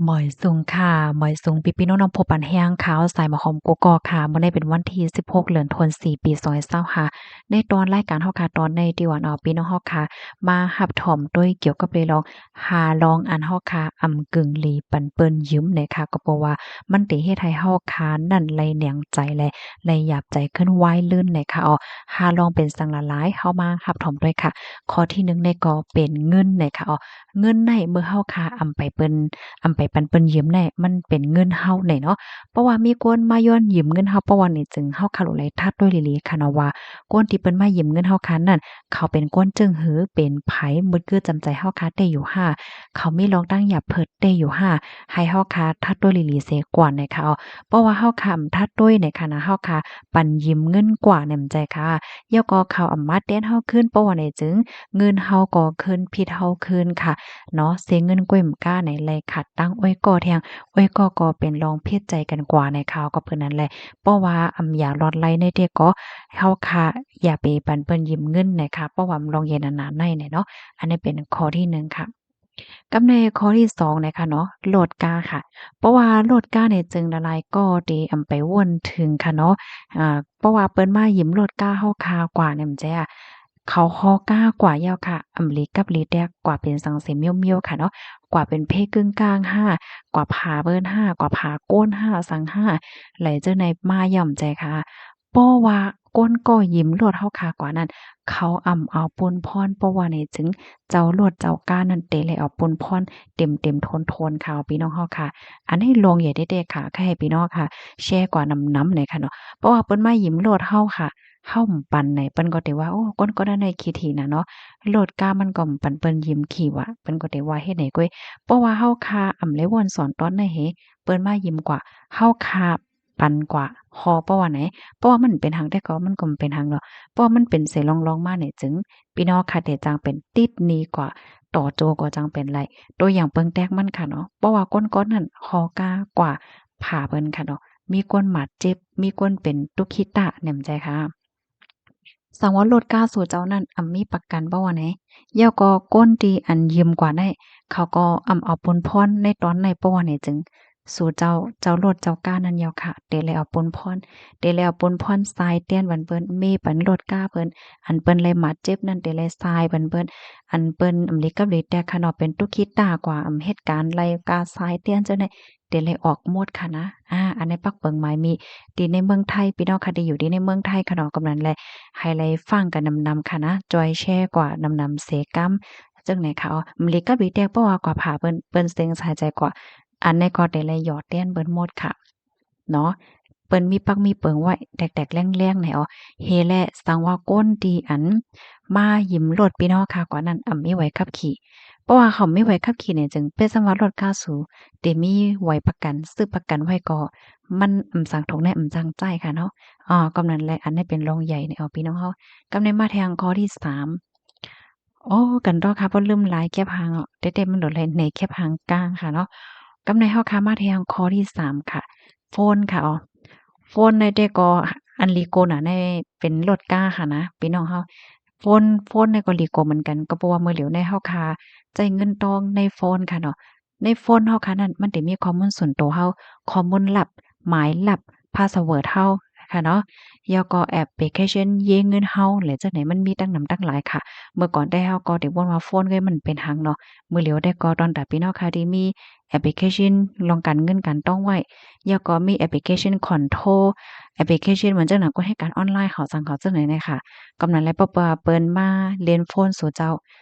ໝາຍສູງຄ່ະ ໝາຍສູງພີ່ໆນ້ອງໆ ຜູ້ປັນແຮງຂ່າວສາຍໝາກຫອມກູ່ກໍຄ່ະ. ມື້ນີ້ເປັນວັນທີສິບຫົກ ເດືອນທັນວາ ປີສອງພັນຊາວຫ້າ ໃນຕອນລາຍການເຮົາຄ່ະ ຕອນໃນທີ່ວ່າເນາະ ພີ່ນ້ອງເຮົາຄ່ະ ມາຮັບຖອມດ້ວຍກ່ຽວກັບເລື່ອງຫ້າລອງ ອັນເຮົາຄ່ະ ອຳກຶງລີປັນເປີ້ນຢືມນີ້ຄ່ະ. ກໍເພາະວ່າມັນໄດ້ເຮັດໃຫ້ເຮົາຄ່ະນັ້ນໄດ້ແນງໃຈ ແລະ ໄດ້ຢາບໃຈຂຶ້ນວາຍລື່ນນີ້ຄ່ະ. ເອົາ ຫ້າລອງເປັນສັງຫຼາຍໆ ເຮົາມາຮັບຖອມດ້ວຍຄ່ະ. ຂໍ້ທີໜຶ່ງນີ້ກໍເປັນເງິນນີ້ຄ່ະ. ເອົາ ເງິນໃນເມື່ອເຮົາຄ່ະອຳໄປເປັນ ອຳໄປປັນເພິ່ນຢືມແນ່ ມັນເປັນເງິນເຮົາແນ່ເນາະ. ເພາະວ່າມີຄົນມາຢ້ອນຢືມເງິນເຮົາ ເພາະວ່ານີ້ຈຶ່ງເຮົາຄ່ະຫຼູໄຫຼທັດດ້ວຍຫຼີໆຄ່ະເນາະ ວ່າຄົນທີ່ເພິ່ນມາຢືມເງິນເຮົາຄ່ະນັ້ນ ເຂົາເປັນຄົນຈັ່ງຫື ເປັນໃຜ ໝົດຄືຈຳໃຈເຮົາຄ່ະແຕ່ຢູ່ຫາ ເຂົາມີລອງຕັ້ງຢາເພິ່ນແຕ່ຢູ່ຫາ ໃຫ້ເຮົາຄ່ະທັດດ້ວຍຫຼີໆເສຍກ່ອນແນ່ຄ່ະ. ເພາະວ່າເຮົາຄ່ະອຳທັດດ້ວຍແນ່ຄ່ະນະ ເຮົາຄ່ະ ປັນຢືມເງິນກວ່າແນ່ ແມ່ນໃຈຄ່ະ. ແລ້ວກໍເຂົາອຳມາແທນເຮົາຄືນ ເພາະວ່າແນ່ຈຶ່ງເງິນເຮົາກໍຄືນຜິດເຮົາຄືນຄ່ະເນາະ. ເສຍເງິນກ້ວຍມະກ້າໃນໄລຂັດຕັ້ງອ້ອຍກໍແທງ ອ້ອຍກໍກໍເປັນລອງຜິດໃຈກັນກວ່າໃນຂ່າວກໍເພິ່ນນັ້ນແຫຼະ. ເພາະວ່າອຳຢາລອດໄລ່ໃນແຕ່ກໍເຮົາຄ່ະຢ່າໄປປັນເພິ່ນຢືມເງິນໃນຄ່ະ ເພາະວ່າອຳລອງເຢັນອັນນາໃນເນາະ. ອັນນີ້ເປັນຂໍ້ທີໜຶ່ງຄ່ະ. ກັບໃນຂໍ້ທີສອງນະຄະເນາະ ລົດກ້າຄ່ະ. ເພາະວ່າລົດກ້ານີ້ຈຶ່ງຫຼາຍໆກໍໄດ້ອຳໄປວົນເຖິງຄະເນາະ ອາ ເພາະວ່າເພິ່ນມາຢືມລົດກ້າເຮົາຄ່ະກວ່າແນມແຈ ເຂົາຂໍກ້າກວ່າແລ້ວຄ່ະ ອຳຫຼີກັບຫຼີແຕກກວ່າເປັນສັງເສມຽວໆຄ່ະເນາະ ກວ່າເປັນເພກຶ່ງກາງຫາ ກວ່າພາເບີນຫາ ກວ່າພາໂກນຫາສັງຫາ ຫຼາຍເຈົ້າໃນມາຢ່ອມໃຈຄ່ະ. ເພາະວ່າຄົນກໍຢືມລົດເຮົາຄ່ະກວ່ານັ້ນ ເຂົາອຳເອົາປຸນພອນ ເພາະວ່າແນຈຶ່ງ ເຈົ້າລົດເຈົ້າກ້ານັ້ນເຕະແລະເອົາປຸນພອນເຕັມໆໂທນໆຄ່ະ ພີ່ນ້ອງເຮົາຄ່ະ. ອັນນີ້ລອງໃຫຍ່ແທ້ໆຄ່ະ ໃຫ້ພີ່ນ້ອງຄ່ະແຊກວ່ານຳໆແນຄະເນາະ ເພາະວ່າເພິ່ນມາຢືມລົດເຮົາຄ່ະ ເຮົາບໍ່ປັນໃນ ເພິ່ນກໍເຕະວ່າ ໂອ້ ຄົນກໍນັ້ນໃນຂີ້ຖີ່ນະເນາະ ລົດກ້າມັນກໍບໍ່ປັນເພິ່ນຢືມຂີ່ວ່າ ເພິ່ນກໍເຕະວ່າເຮັດໃນກ້ວຍ. ເພາະວ່າເຮົາຄ່ະອາໄລວົນສອນຕອນໃນເຮ ເພິ່ນມາຢືມກວ່າ ເຮົາຄ່ະ ປັນກວ່າ ເພາະວ່າໃນ ເພາະວ່າມັນເປັນຫາງແຕ່ກໍມັນກໍບໍ່ເປັນຫາງເນາະ ເພາະວ່າມັນເປັນເສຍລອງໆມາແນຈຶ່ງ ພີ່ນ້ອງຄ່ະເດຈັ່ງເປັນຕິດໜີ້ກວ່າ ຕໍ່ໂຈກໍຈັ່ງເປັນໄລ ຕົວຢ່າງເບິ່ງແຕກມັນຄ່ະເນາະ ເພາະວ່າຄົນໆນັ້ນຂໍກ້າກວ່າພາເພິ່ນຄ່ະເນາະ ມີຄົນບາດເຈັບ ມີຄົນເປັນຕຸກຄີຕະແນມໃຈຄ່ະ. ສັງວ່າລົດກ້າສູ່ເຈົ້ານັ້ນອຳມີປະກັນບໍ່ວ່າໃນ ແລ້ວກໍຄົນທີ່ອັນຢືມກວ່າໃນ ເຂົາກໍອຳເອົາປຸນພອນໃນຕອນໃນ ເພາະວ່າໃນຈຶ່ງ ສູ່ເຈົ້າ ເຈົ້າລົດເຈົ້າກ້ານັ້ນແລ້ວຄ່ະ ເຕະແລເອົາປຸນພອນ ເຕະແລເອົາປຸນພອນຊາຍແຕ່ນບັນເພິ່ນ ເມປັນລົດກ້າເພິ່ນ ອັນເພິ່ນໄລບາດເຈັບນັ້ນ ເຕະແລຊາຍບັນເພິ່ນ ອັນເພິ່ນອຳລິກັບຫຼີແຕກຂະເນາະ ເປັນຕຸກຄີຕາກວ່າ ອຳເຮັດການໄລກາຊາຍແຕ່ນເຈົ້າໃນ ເຕະແລອອກໝົດຄ່ະນະ. ອາ ອັນໃນປັກເບິ່ງໝາຍມີ ທີ່ໃນເມືອງໄທ ພີ່ນ້ອງຄ່ະທີ່ຢູ່ທີ່ໃນເມືອງໄທຂະເນາະ ກຳນັ້ນແລ ໃຫ້ໄລຟັງກັນນຳໆຄ່ະນະ ຈອຍແຊກວ່ານຳໆເສກຳ ຈັ່ງໃນຄ່ະ ອຳລິກັບຫຼີແຕກ ເພາະວ່າກວ່າພາເພິ່ນ ເພິ່ນເສັງສາຍໃຈກວ່າ ອັນໃນກໍເຕະແລຢໍແຕ່ນເບິດໝົດຄ່ະເນາະ ເພິ່ນມີປັກມີເປິງໄວ້ແຕກໆແຫຼງໆໃນ ເຮແລ ສັງວ່າຄົນທີ່ອັນມາຢືມລົດ ພີ່ນ້ອງຄ່ະ ກວ່ານັ້ນອຳມີໃບຂັບຂີ່ ເພາະວ່າເຂົາມີໃບຂັບຂີ່ນີ້ ຈຶ່ງເປັນສ່ຳວ່າລົດກ້າສູ ເຕະມີໃບປະກັນ ຊື້ປະກັນໄວ້ກໍ ມັນອຳສັງທຸກໃນອຳຈັງຈ່າຍຄ່ະເນາະ. ອາ ກຳນັ້ນແຫຼ ອັນນີ້ເປັນລອງໃຫຍ່ໃນ ເອົາ ພີ່ນ້ອງເຮົາ ກຳໃນມາແທງຂໍ້ທີສາມ ໂອ້ ກັນຕໍ່ຄ່ະ ເພາະລືມລາຍແກັບຫາງເນາະ ແຕ່ແຕ່ມັນໂດນແລ້ວ ໃນແກັບຫາງກາງຄ່ະເນາະ. ກຳໃນເຮົາຄ່ະ ມາແທງຂໍ້ທີສາມຄ່ະ ໂຟນຄ່ະ ໂອ ໂຟນໃນແຕ່ກໍອັນລີໂກນະ ໃນເປັນລົດກ້າຄ່ະນະ ພີ່ນ້ອງເຮົາ ໂຟນ ໂຟນໃນກໍລີໂກເໝືອນກັນ ກໍເພາະວ່າມື້ຫຼຽວໃນເຮົາຄ່ະ ໃຊ້ເງິນຕ້ອງໃນໂຟນຄ່ະເນາະ ໃນໂຟນເຮົາຄ່ະນັ້ນ ມັນຈະມີຂໍ້ມູນສ່ວນໂຕເຮົາ ຂໍ້ມູນລັບ ໝາຍລັບ ພາສເວີດເຮົາຄ່ະເນາະ ແລ້ວກໍແອັບພລິເຄຊັນເຢເງິນເຮົາ ແລະ ຈັ່ງໃດມັນມີຕັ້ງນຳຕັ້ງຫຼາຍຄ່ະ. ເມື່ອກ່ອນແຕ່ເຮົາກໍໄດ້ບ່ນວ່າໂຟນເອີຍມັນເປັນຫຍັງເນາະ ມື້ຫຼຽວແຕ່ກໍຕອນຕາພີ່ນ້ອງຄ່ະທີ່ມີແອັບພລິເຄຊັນລອງການເງິນການຕ້ອງໄວ້ ແລ້ວກໍມີແອັບພລິເຄຊັນຄອນໂທຣ ແອັບພລິເຄຊັນເໝືອນຈັ່ງໜັງກົນໃຫ້ການອອນລາຍເຮົາ ຈັ່ງເຮົາຈັ່ງໃດນະຄ່ະ. ກຳນັ້ນແຫຼ ເພາະວ່າເພິ່ນມາເຫຼັ້ນໂຟນສູ່ເຈົ້າ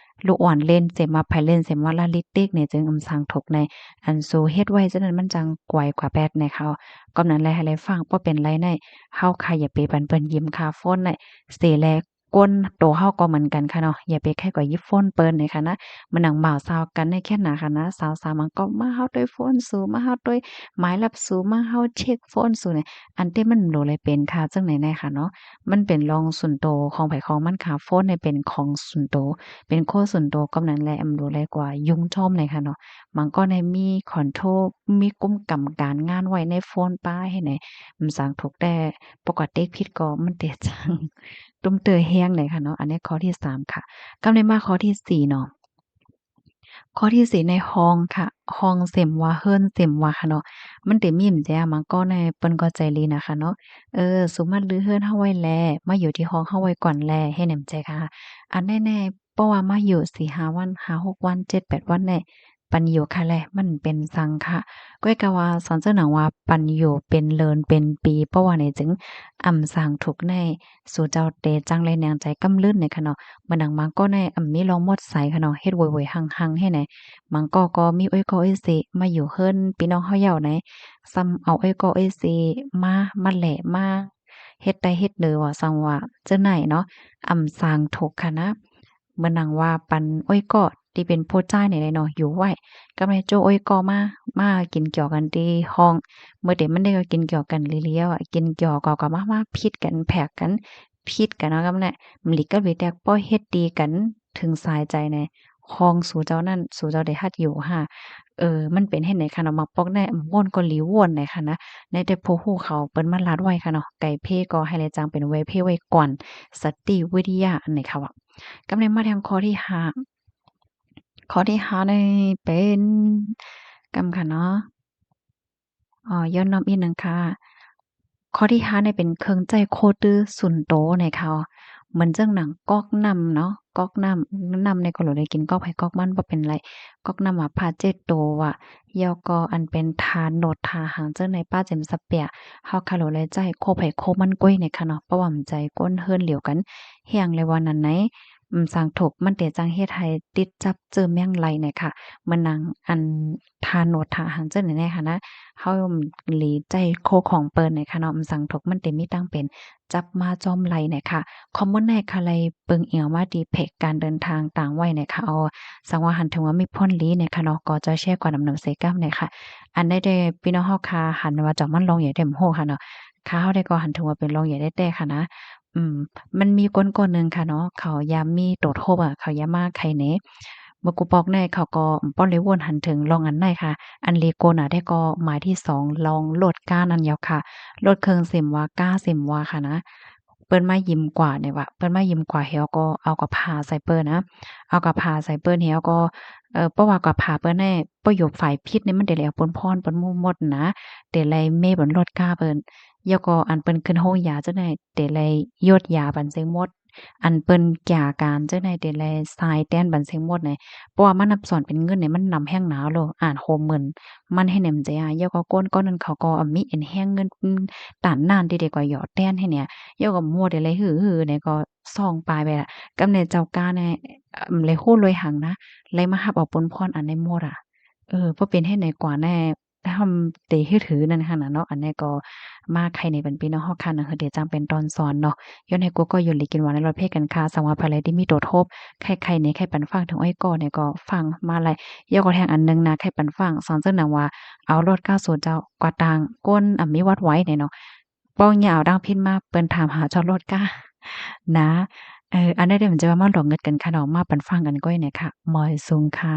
ລູກອ່ອນເຫຼັ້ນ ເສມາໃຜເຫຼັ້ນ ເສມາລາລິຕິກນີ້ ຈຶ່ງອຳສັງທຸກໃນ ອັນສູເຮັດໄວ້ຈັ່ງນັ້ນ ມັນຈັ່ງໄກວກວ່າແປດໃນເຮົາ. ກຳນັ້ນແຫຼ ໃຫ້ໄລຟັງ ບໍ່ເປັນໄລໃນ ເຮົາຄ່ະຢ່າໄປປັນເພິ່ນຢືມຄ່າໂຟນໃນ ເສແລ ຄົນໂຕເຮົາກໍເໝືອນກັນຄ່ະເນາະ ຢ່າໄປໃຄ່ກວ່າຢືມໂຟນເພິ່ນໃນຄ່ະນະ. ມານັ່ງບ່າວສາວກັນໃນແຄນໜ້າຄ່ະນະ ສາວໆມັນກໍມາເຮົາໂຕຍໂຟນສູ ມາເຮົາໂຕຍໝາຍລັບສູ ມາເຮົາເຊັກໂຟນສູນີ້ ອັນເຕມັນບໍ່ໄດ້ເປັນຄ່າຈັ່ງໃດນະຄ່ະເນາະ. ມັນເປັນລອງສ່ວນໂຕຂອງໃຜຂອງມັນຄ່ະ ໂຟນນີ້ເປັນຂອງສ່ວນໂຕ ເປັນໂຄດສ່ວນໂຕ ກຳນັ້ນແຫຼ ອຳບໍ່ໄດ້ກວ່າຫຍຸ້ງໂຈມໃດຄ່ະເນາະ. ບາງຄົນໃນມີຄອນໂທຣ ມີກຸມກຳການງານໄວ້ໃນໂຟນປ້າເຮັດໃດ ອຳສັງທຸກແຕ່ ປົກກະຕິຜິດກໍມັນເຕະຈັ່ງຕຸ້ມເຕີແຮງໃດຄ່ະເນາະ. ອັນນີ້ຂໍ້ທີສາມຄ່ະ. ກຳໃນມາຂໍ້ທີສີ່ເນາະ. ຂໍ້ ຂໍ້ທີສີ່ໃນ ຫ້ອງ ຄ່ະ ຫ້ອງເສັມວ່າ ເຮືອນເສັມວ່າ ຄ່ະເນາະ. ມັນເຕັມມີ້ມແຈ ບາງກໍນະ ເພິ່ນກໍໃຈດີນະ ຄ່ະເນາະ. ເອີ ສຸມາລືເຮືອນເຮົາໄວ້ແລ ມາຢູ່ທີ່ຫ້ອງເຮົາໄວ້ກ່ອນແລ ເຮັດແນມແຈ ຄ່ະ. ອັນແນ່ໆ ເພາະວ່າມາຢູ່ສີ່ຫ້າວັນ ຫ້າຫົກວັນ ເຈັດແປດວັນແນ່ ປັນຢູ່ຄ່ະແລ ມັນເປັນສັງ ຄ່ະ. ກ້ອຍກະວ່າ ສັນເຈີໜັງວ່າ ປັນຢູ່ເປັນເດືອນເປັນປີ ເພາະວ່າແນຈັ່ງ ອຳສາງທຸກແນ່ ສູເຈົ້າເຕຈັ່ງໄລແນງໃຈກຳລືນແນ່ ຄ່ະເນາະ. ເໝືອນໜັງບາງກໍແນ່ ອຳມີລອງໝົດໄສ ຄ່ະເນາະ ເຮັດໂວຍໆ ຮັງໆ ເຮັດແນ່. ບາງກໍກໍມີເອື້ອຍກໍເອື້ອຍຊີ ມາຢູ່ເຮືອນພີ່ນ້ອງເຮົາເຍົາແນ່ ສ່ຳເອົາເອື້ອຍກໍເອື້ອຍຊີ ມາ ມາແຫຼະ ມາເຮັດໄດ້ເຮັດເດີວ່າ ສັງວ່າ ເຈີໃນເນາະ ອຳສາງທຸກ ຄ່ະນະ. ເໝືອນໜັງວ່າ ປັນເອື້ອຍກໍທີ່ເປັນຜູ້ຊາຍນີ້ແຫຼະເນາະ ຢູ່ໄວ້ ກຳແນ່ໂຈ້ເອື້ອຍກໍມາ ມາກິນກ່ຽວກັນທີ່ຫ້ອງ. ເມື່ອເດມັນໄດ້ກໍກິນກ່ຽວກັນເລີຍໆ ກິນກ່ຽວກໍ ກໍມາ ມາຜິດກັນ ແພກກັນ ຜິດກັນເນາະ ກຳແນ່ ມາຫຼີກກັບຫຼີແຕກ ບໍ່ເຮັດດີກັນ ເຖິງສາຍໃຈແນ່. ຫ້ອງສູເຈົ້ານັ້ນ ສູເຈົ້າໄດ້ຮັດຢູ່ຫາ? ເອີ ມັນເປັນເຮັດໃດ ຄ່ະເນາະ ໝາກປອກແນ່ ອຳ ໂວນກໍຫຼີໂວນແນ່ ຄ່ະນະ. ໃນແຕ່ຜູ້ຮູ້ເຂົາເພິ່ນມາລາດໄວ້ ຄ່ະເນາະ ໄກ່ເພກໍໃຫ້ລະຈັ່ງເປັນໄວເພໄວ້ກ່ອນ ສະຕິວິທະຍາ ອັນນີ້ຄ່ະວ່າ. ກຳແນ່ມາແທງຂໍ້ທີຫ້າ ຂໍ້ທີຫ້ານີ້ເປັນ ກຳ ຄ່ະເນາະ ອໍ ຍ້ອນນອມອີກໜຶ່ງຄ່ະ. ຂໍ້ທີຫ້ານີ້ເປັນເຄື່ອງໃຊ້ໂຄຕື້ສ່ວນໂຕນະຄ່ະ. ເໝືອນຈັ່ງໜັງກອກນ້ຳເນາະ ກອກນ້ຳ ນ້ຳນີ້ກໍຫຼູໄດ້ກິນກອກໃຜກອກມັນ ບໍ່ເປັນໄລ. ກອກນ້ຳວ່າ ຜ້າເຈັດໂຕວ່າ ແລ້ວກໍອັນເປັນທານໂນດທາຫາງເຈີໃນປ້າເຈັມສະເປຍ ເຮົາຄາໂຫຼໄລໃຊ້ໂຄໃຜໂຄມັນກ້ອຍນະຄ່ະເນາະ ເພາະວ່າມັນໃຈກົ້ນເຮືອນຫຼຽວກັນ ແຮງເລີຍວ່ານັ້ນໃນ. ອຳສາງທຸກມັນເຕຈັ່ງເຮັດໃຫ້ຕິດຈັບເຈີແມງໄລນະຄ່ະ. ເໝືອນໜັງອັນ ທາໂນດທາຫາງເຈີໃນຫັ້ນນະ ເຮົາຫຼີໃຈໂຄຂອງເປີນນະຄ່ະເນາະ ອຳສັງທຸກມັນເຕມີຕັ້ງເປັນ ຈັບມາຈອມໄລນະຄ່ະ. ຂໍ້ມູນໃນຄ່າໄລ່ເບິ່ງອີງມາທີ່ເພຈການເດີນທາງຕ່າງໄວ້ນະຄ່ະ. ອໍ ສັງວ່າຫັນເຖິງວ່າມີຜົນດີນະຄ່ະເນາະ ກໍຈອຍແຊກວ່ານຳນຳເສກຳນະຄ່ະ. ອັນໃດແດ່ພີ່ນ້ອງເຮົາຄ່າ ຫັນວ່າຈອກມັນລອງໃຫຍ່ແຕ່ບໍ່ຮູ້ຄ່ະເນາະ ຄ່າເຮົາໄດ້ກໍຫັນເຖິງວ່າເປັນລອງໃຫຍ່ໄດ້ແຕ່ຄ່ະນະ. ອືມ ມັນມີຄົນຄົນໜຶ່ງຄ່ະເນາະ ເຂົາຢາກມີໂຕໂທບອະ ເຂົາຢາກມາໄຄແນ ເມື່ອກູປອກໃນເຂົາກໍບໍ່ໄດ້ວົນຫັນເຖິງລອງອັນໃນຄ່ະ. ອັນເລໂກນະແທ້ກໍໝາຍທີສອງລອງໂລດກ້ານັ້ນຍາວຄ່ະ. ໂລດເຄື່ອງເສັມວ່າກ້າເສັມວ່າຄ່ະນະ ເພິ່ນມາຍິມກວ່ານີ້ວ່າ ເພິ່ນມາຍິມກວ່າແລ້ວກໍເອົາກະພາໃສ່ເປີນນະ ເອົາກະພາໃສ່ເປີນແລ້ວກໍ ເອີ ເພາະວ່າກະພາເພິ່ນໃຫ້ປະໂຫຍດຝ່າຍຜິດນີ້ ມັນເດໄລເອົາປົນພອນປົນໝູ່ໝົດນະ ເດໄລເມເປັນໂລດກ້າເພິ່ນ ແລ້ວກໍອັນເພິ່ນຂຶ້ນໂຮງຢາຈັ່ງໃດ ເດໄລຢົດຢາປັນເສັງໝົດ ອັນເພິ່ນກຽການຈັ່ງໃດ ເດໄລຊາຍແຕ່ນປັນເສັງໝົດນະ. ເພາະວ່າມັນນັບຊ້ອນເປັນເງິນນີ້ ມັນນຳແຮງໜາໂລ ອ່ານໂຮມເງິນ ມັນໃຫ້ແນມໃຈອາ ແລ້ວກໍຄົນ ຄົນນັ້ນເຂົາກໍມີເອັນແຮງເງິນ ອືມ ຕານນານທີ່ເດກວ່າຢໍແຕ່ນໃຫ້ແນ ແລ້ວກໍໝົດເດໄລຫືໆ ແນກໍ ສອງປາຍໄປລະ ກຳແນ່ເຈົ້າກ້າແນ່ ເອີ ໄລ່ໂຫດລວຍຫັງນະ ໄລ່ມາຮັບເອົາປຸນພອນອັນໃນໝົດອະ. ເອີ ບໍ່ເປັນເຮັດໃດກວ່າແນ່ ທຳເຕຮຶດຫືນັ້ນຫັ້ນນະເນາະ. ອັນໃດກໍມາໄຂແນປັນພີ່ນ້ອງເຮົາຄ່າໜຶ່ງ ເຮັດໃດຈັ່ງເປັນຕອນສອນເນາະ. ຍ້ອນໃຫ້ກູກໍຢູ່ດີກິນຫວານໃນລອດເພກັນຄ່າ. ສຳລັບໃຜໃດທີ່ມີໂຕໂທບ ໄຂ ໄຂແນ ໄຂປັນຟັງເຖິງອ້ອຍກໍແນກໍຟັງມາໄດ້. ແລ້ວກໍແທງອັນໜຶ່ງນະ ໄຂປັນຟັງ ສອງເຈົ້ານາງວ່າ ເອົາໂລດກ້າສູເຈົ້າກວ່າຕ່າງ ຄົນອຳມີວັດໄວແນ່ເນາະ. ປ້ອງຢ່າເອົາດັ່ງພິນມາ ເພິ່ນຖາມຫາຈອດລົດການະ. ເອີ ອັນໃດເດມັນຈະວ່າມາຫຼອກເງິດກັນຄະເນາະ ມາປັນຟັງກັນກ້ອຍແນ່ຄະ. ໝອຍສູງຄະ.